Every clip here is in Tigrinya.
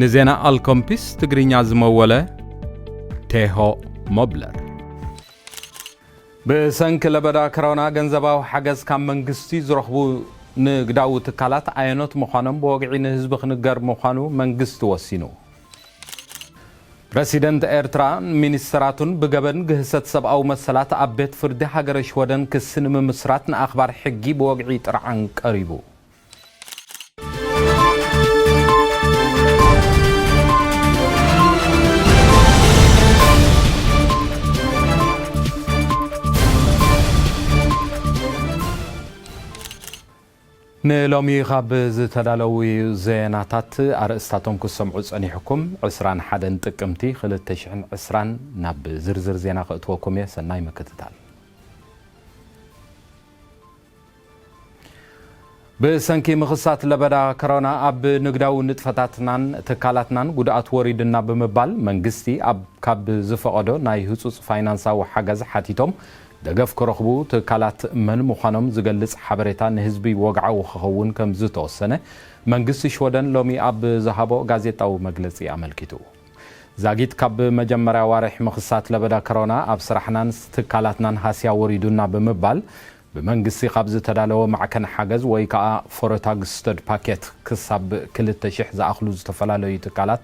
ንዜና ኣልኮምፒስ ትግርኛ ዝመወለ ቴሆ ሞብለር። ብሰንኪ ለበዳ ከሮና ገንዘባዊ ሓገዝ ካብ መንግስቲ ዝረኽቡ ንግዳዊ ትካላት ኣየኖት ምዃኖም ብወግዒ ንህዝቢ ክንገር ምዃኑ መንግስቲ ወሲኑ። ፕረሲደንት ኤርትራ ሚኒስተራቱን ብገበን ግህሰት ሰብኣዊ መሰላት ኣብ ቤት ፍርዲ ሃገረ ሽወደን ክሲ ንምምስራት ንኣኽባር ሕጊ ብወግዒ ጥርዓን ቀሪቡ። ንሎሚ ካብ ዝተዳለዉ ዜናታት ኣርእስታቶም ክሰምዑ ጸኒሕኩም። ዕስራን ሓደን ጥቅምቲ ክልተ ሽሕን ዕስራን። ናብ ዝርዝር ዜና ክእትወኩም እየ። ሰናይ ምክትታል። ብሰንኪ ምኽሳት ለበዳ ከሮና ኣብ ንግዳዊ ንጥፈታትናን ትካላትናን ጉድኣት ወሪዱና ብምባል መንግስቲ ኣብ ካብ ዝፈቐዶ ናይ ህጹጽ ፋይናንሳዊ ሓገዝ ሓቲቶም ደገፍ ክረኽቡ ትካላት መን ምዃኖም ዝገልጽ ሓበሬታ ንህዝቢ ወግዓዊ ክኸውን ከም ዝተወሰነ መንግስቲ ሽወደን ሎሚ ኣብ ዝሃቦ ጋዜጣዊ መግለጺ ኣመልኪቱ። ዛጊት ካብ መጀመርያ ዋርሕ ምኽሳት ለበዳ ከሮና ኣብ ስራሕናን ትካላትናን ሃስያ ወሪዱና ብምባል ብመንግስቲ ካብ ዝተዳለወ ማዕከን ሓገዝ ወይ ከዓ ፎረታግ ስተድ ፓኬት ክሳብ ክልተ ሽሕ ዝኣኽሉ ዝተፈላለዩ ትካላት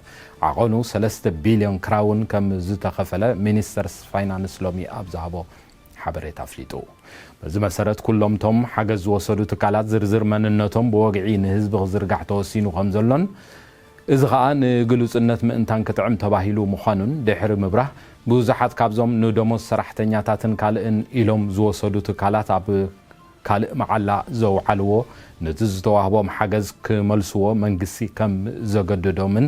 ዓቐኑ ሰለስተ ቢልዮን ክራውን ከም ዝተኸፈለ ሚኒስተር ፋይናንስ ሎሚ ኣብ ዝሃቦ ሓበሬታ ኣፍሊጡ። በዚ መሰረት ኩሎም ቶም ሓገዝ ዝወሰዱ ትካላት ዝርዝር መንነቶም ብወግዒ ንህዝቢ ክዝርጋሕ ተወሲኑ ከም ዘሎን እዚ ኸኣ ንግሉጽነት ምእንታን ክጥዕም ተባሂሉ ምዃኑን ድሕሪ ምብራህ ብዙሓት ካብዞም ንደሞዝ ሰራሕተኛታትን ካልእን ኢሎም ዝወሰዱ ትካላት ኣብ ካልእ መዓላ ዘውዓልዎ ነቲ ዝተዋህቦም ሓገዝ ክመልስዎ መንግስቲ ከም ዘገደዶምን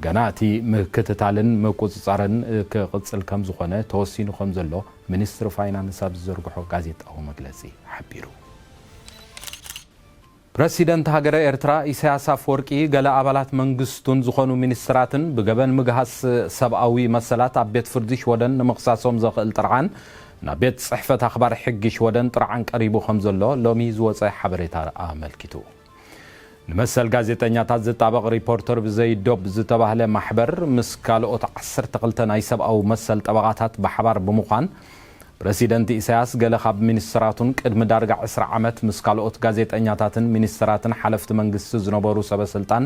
ገና እቲ ምክትታልን ምቁጽጻርን ክቕጽል ከም ዝኾነ ተወሲኑ ከም ዘሎ ሚኒስትሪ ፋይናንስ ኣብ ዝዘርግሖ ጋዜጣዊ መግለጺ ሓቢሩ። ፕረሲደንት ሃገረ ኤርትራ ኢሳያስ ኣፈወርቂ ገለ ኣባላት መንግስቱን ዝኾኑ ሚኒስትራትን ብገበን ምግሃስ ሰብኣዊ መሰላት ኣብ ቤት ፍርዲ ሽወደን ንምኽሳሶም ዘኽእል ጥርዓን ናብ ቤት ጽሕፈት ኣኽባር ሕጊ ሽወደን ጥርዓን ቀሪቡ ከም ዘሎ ሎሚ ዝወጸ ሓበሬታ ኣመልኪቱ። ንመሰል ጋዜጠኛታት ዝጣበቕ ሪፖርተር ብዘይ ዶብ ዝተባህለ ማሕበር ምስ ካልኦት ዓሰርተ ክልተ ናይ ሰብኣዊ መሰል ጠበቓታት ብሓባር ብምዃን ፕረሲደንት ኢሳያስ ገለ ካብ ሚኒስትራቱን ቅድሚ ዳርጋ ዕስራ ዓመት ምስ ካልኦት ጋዜጠኛታትን ሚኒስትራትን ሓለፍቲ መንግስቲ ዝነበሩ ሰበ ስልጣን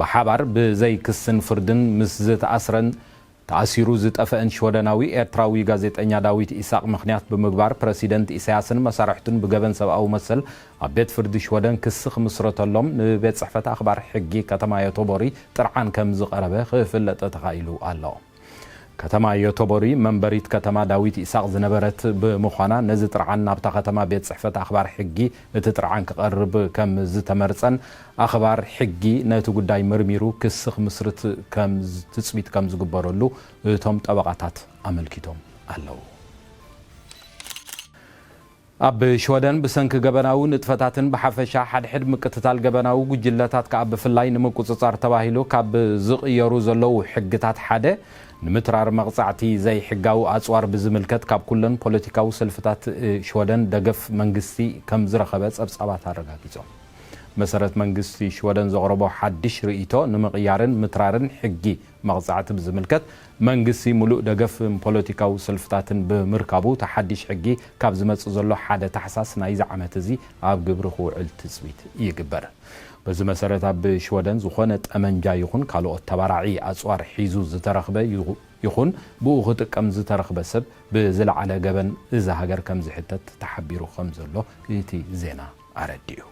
ብሓባር ብዘይ ክስን ፍርድን ምስ ዝተኣስረን ተኣሲሩ ዝጠፈአን ሽወደናዊ ኤርትራዊ ጋዜጠኛ ዳዊት ኢሳቕ ምኽንያት ብምግባር ፕረሲደንት ኢሳያስን መሳርሕቱን ብገበን ሰብኣዊ መሰል ኣብ ቤት ፍርዲ ሽወደን ክሲ ክምስረተሎም ንቤት ጽሕፈት ኣኽባር ሕጊ ከተማ ዮቶቦሪ ጥርዓን ከም ዝቐረበ ክፍለጥ ተኻኢሉ ኣሎ። ከተማ ዮቶቦሪ መንበሪት ከተማ ዳዊት ኢሳቕ ዝነበረት ብምዃና ነዚ ጥርዓን ናብታ ከተማ ቤት ጽሕፈት ኣኽባር ሕጊ እቲ ጥርዓን ክቐርብ ከም ዝተመርጸን ኣኽባር ሕጊ ነቲ ጉዳይ መርሚሩ ክሲ ክምስርት ከም ዝ- ትጽቢት ከም ዝግበረሉ እቶም ጠበቓታት ኣመልኪቶም ኣለዉ። ኣብ ሽወደን ብሰንኪ ገበናዊ ንጥፈታትን ብሓፈሻ ሓድሕድ ምቅትታል ገበናዊ ጉጅለታት ከኣ ብፍላይ ንምቁጽጻር ተባሂሉ ካብ ዝቕየሩ ዘለዉ ሕግታት ሓደ ንምትራር መቕጻዕቲ ዘይሕጋዊ ኣጽዋር ብዝምልከት ካብ ኩለን ፖለቲካዊ ሰልፍታት ሽወደን ደገፍ መንግስቲ ከም ዝረኸበ ጸብጻባት ኣረጋጊጾም። መሰረት መንግስቲ ሽወደን ዘቕረቦ ሓድሽ ርእይቶ ንምቕያርን ምትራርን ሕጊ መቕጻዕቲ ብዝምልከት መንግስቲ ሙሉእ ደገፍ ፖለቲካዊ ሰልፍታትን ብምርካቡ እቲ ሓድሽ ሕጊ ካብ ዝመጽእ ዘሎ ሓደ ታሕሳስ ናይዚ ዓመት እዚ ኣብ ግብሪ ክውዕል ትጽቢት ይግበር። በዚ መሰረት ኣብ ሽወደን ዝኾነ ጠመንጃ ይኹን ካልኦት ተባራዒ ኣጽዋር ሒዙ ዝተረኽበ ይኹ- ይኹን ብኡ ክጥቀም ዝተረኽበ ሰብ ብዝለዓለ ገበን እዛ ሃገር ከም ዝሕተት ተሓቢሩ ከም ዘሎ እቲ ዜና ኣረዲኡ።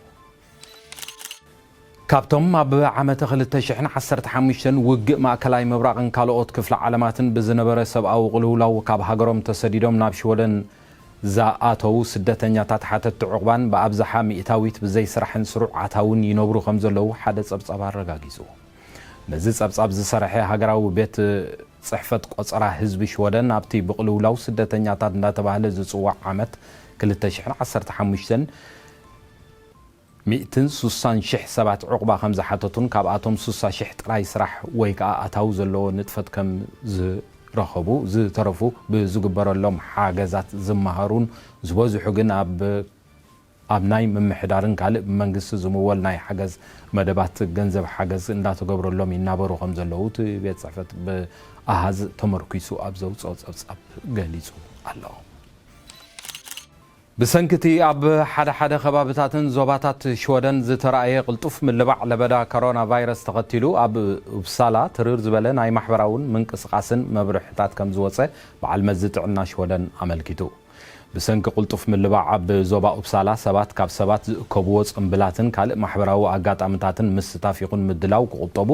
ካብቶም ኣብ ዓመተ ክልተ ሽሕን ዓሰርተ ሓሙሽተን ውግእ ማእከላይ ምብራቕን ካልኦት ክፍለ ዓለማትን ብዝነበረ ሰብኣዊ ቅልውላው ካብ ሃገሮም ተሰዲዶም ናብ ሽወደን ዝኣተዉ ስደተኛታት ሓተትቲ ዑቕባን ብኣብዝሓ ሚእታዊት ብዘይ ስራሕን ስሩዕ ኣታውን ይነብሩ ከም ዘለዉ ሓደ ጸብጻብ ኣረጋጊጹ። ነዚ ጸብጻብ ዝሰርሐ ሃገራዊ ቤት ጽሕፈት ቆጸራ ህዝቢ ሽወደን ኣብቲ ብቅልውላው ስደተኛታት እንዳተባህለ ዝጽዋዕ ዓመት ክልተ ሽሕን ዓሰርተ ሓሙሽተን ሚእትን ሱሳን ሽሕ ሰባት ዑቕባ ከም ዝሓተቱን ካብኣቶም ሱሳ ሽሕ ጥራይ ስራሕ ወይ ከኣ ኣታዊ ዘለዎ ንጥፈት ከም ዝረኸቡ ዝተረፉ ብዝግበረሎም ሓገዛት ዝመሃሩን ዝበዝሑ ግን ኣብ ኣብ ናይ ምምሕዳርን ካልእ ብመንግስቲ ዝምወል ናይ ሓገዝ መደባት ገንዘብ ሓገዝ እንዳተገብረሎም ይናበሩ ከም ዘለዉ እቲ ቤት ጽሕፈት ብኣሃዝ ተመርኲሱ ኣብ ዘውጽኦ ጸብጻብ ገሊጹ ኣሎ። ብሰንኪ እቲ ኣብ ሓደ ሓደ ከባብታትን ዞባታት ሽወደን ዝተራእየ ቅልጡፍ ምልባዕ ለበዳ ኮሮና ቫይረስ ተኸቲሉ፣ ኣብ ኡፕሳላ ትርር ዝበለ ናይ ማሕበራውን ምንቅስቓስን መብርሕታት ከም ዝወጸ በዓል መዚ ጥዕና ሽወደን ኣመልኪቱ። ብሰንኪ ቅልጡፍ ምልባዕ ኣብ ዞባ ኡፕሳላ ሰባት ካብ ሰባት ዝእከብዎ ጽምብላትን ካልእ ማሕበራዊ ኣጋጣምታትን ምስታፍ ይኹን ምድላው ክቑጠቡ፣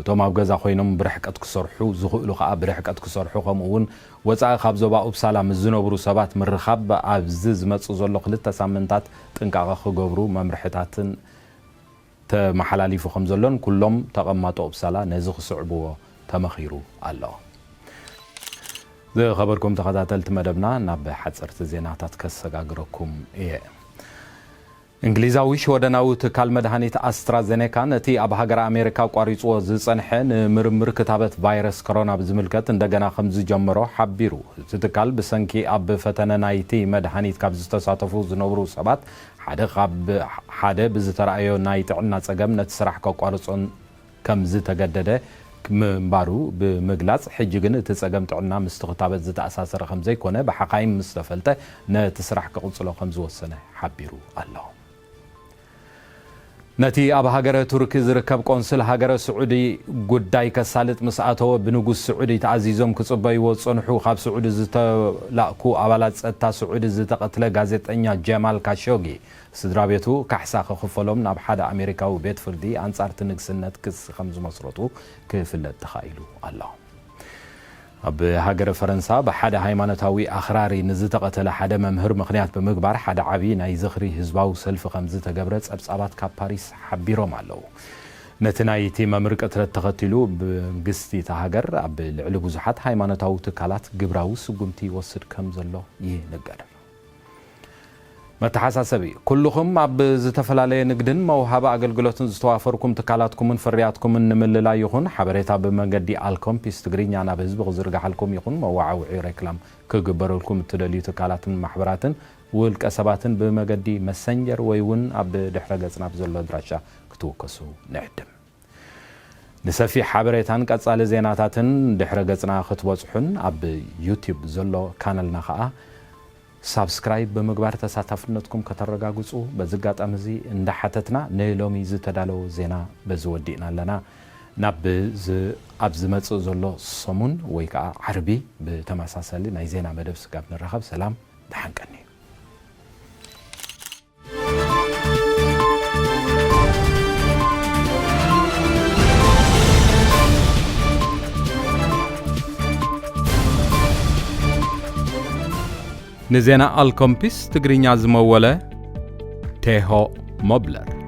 እቶም ኣብ ገዛ ኮይኖም ብርሕቀት ክሰርሑ ዝኽእሉ ከኣ ብርሕቀት ክሰርሑ፣ ከምኡ እውን ወጻኢ ካብ ዞባ ኡፕሳላ ምስ ዝነብሩ ሰባት ምርኻብ ኣብዚ ዝመጽእ ዘሎ ክልተ ሳምንታት ጥንቃቐ ክገብሩ መምርሕታትን ተመሓላሊፉ ከም ዘሎን ኩሎም ተቐማጦ ኡፕሳላ ነዚ ክስዕብዎ ተመኺሩ ኣሎ። ዝኸበርኩም ተኸታተልቲ መደብና፣ ናብ ሓጸርቲ ዜናታት ከሰጋግረኩም እየ። እንግሊዛዊ ሽወደናዊ ትካል መድሃኒት ኣስትራዜኔካ ነቲ ኣብ ሃገር ኣሜሪካ ኣቋሪጽዎ ዝጸንሐ ንምርምር ክታበት ቫይረስ ኮሮና ብዝምልከት እንደገና ከም ዝጀመሮ ሓቢሩ። እቲ ትካል ብሰንኪ ኣብ ፈተነ ናይቲ መድሃኒት ካብ ዝተሳተፉ ዝነብሩ ሰባት ሓደ ካብ ሓደ ብዝተራእዮ ናይ ጥዕና ጸገም ነቲ ስራሕ ከቋርጾን ከም ዝተገደደ ምንባሩ ብምግላጽ፣ ሕጂ ግን እቲ ጸገም ጥዕና ምስቲ ክታበት ዝተኣሳሰረ ከም ዘይኮነ ብሓኻይም ምስ ተፈልጠ ነቲ ስራሕ ክቕጽሎ ከም ዝወሰነ ሓቢሩ ኣሎ። ነቲ ኣብ ሃገረ ቱርኪ ዝርከብ ቆንስል ሃገረ ስዑዲ ጉዳይ ከሳልጥ ምስ ኣተወ፣ ብንጉስ ስዑዲ ተኣዚዞም ክጽበይዎ ዝጸንሑ ካብ ስዑዲ ዝተላእኩ ኣባላት ጸጥታ ስዑዲ ዝተቐትለ ጋዜጠኛ ጀማል ካሾጊ ስድራ ቤቱ ካሕሳ ክኽፈሎም ናብ ሓደ ኣሜሪካዊ ቤት ፍርዲ ኣንጻርቲ ንግስነት ክሲ ከም ዝመስረቱ ክፍለጥ ተኻኢሉ ኣሎ። ኣብ ሃገረ ፈረንሳ ብሓደ ሃይማኖታዊ ኣኽራሪ ንዝተቐተለ ሓደ መምህር ምኽንያት ብምግባር ሓደ ዓቢ ናይ ዝኽሪ ህዝባዊ ሰልፊ ከም ዝተገብረ ጸብጻባት ካብ ፓሪስ ሓቢሮም ኣለዉ። ነቲ ናይቲ መምህር ቅትለት ተኸቲሉ ብመንግስቲ እታ ሃገር ኣብ ልዕሊ ብዙሓት ሃይማኖታዊ ትካላት ግብራዊ ስጉምቲ ይወስድ ከም ዘሎ ይንገር። መተሓሳሰቢ፣ ኩልኹም ኣብ ዝተፈላለየ ንግድን መውሃቢ ኣገልግሎትን ዝተዋፈርኩም ትካላትኩምን ፍርያትኩምን ንምልላይ ይኹን ሓበሬታ ብመገዲ ኣልኮምፒስ ትግርኛ ናብ ህዝቢ ክዝርግሓልኩም ይኹን መወዓውዒ ሬክላም ክግበረልኩም እትደልዩ ትካላትን ማሕበራትን ውልቀ ሰባትን ብመገዲ መሰንጀር ወይ እውን ኣብ ድሕረ ገጽና ብዘሎ ኣድራሻ ክትውከሱ ንዕድም። ንሰፊሕ ሓበሬታን ቀጻሊ ዜናታትን ድሕረ ገጽና ክትበጽሑን ኣብ ዩቲዩብ ዘሎ ካነልና ከኣ ሳብስክራይብ ብምግባር ተሳታፍነትኩም ከተረጋግጹ በዚ ኣጋጣሚ እዚ እንዳሓተትና፣ ንሎሚ ዝተዳለወ ዜና በዚ ወዲእና ኣለና። ናብ ዝ-፣ ኣብ ዝመጽእ ዘሎ ሰሙን ወይ ከኣ ዓርቢ ብተመሳሳሊ ናይ ዜና መደብ ስጋብ ንራኸብ፣ ሰላም፣ ደሓን ቀንዩ። ንዜና ኣልኮምፒስ ትግርኛ ዝመወለ ቴሆ ሞብለር።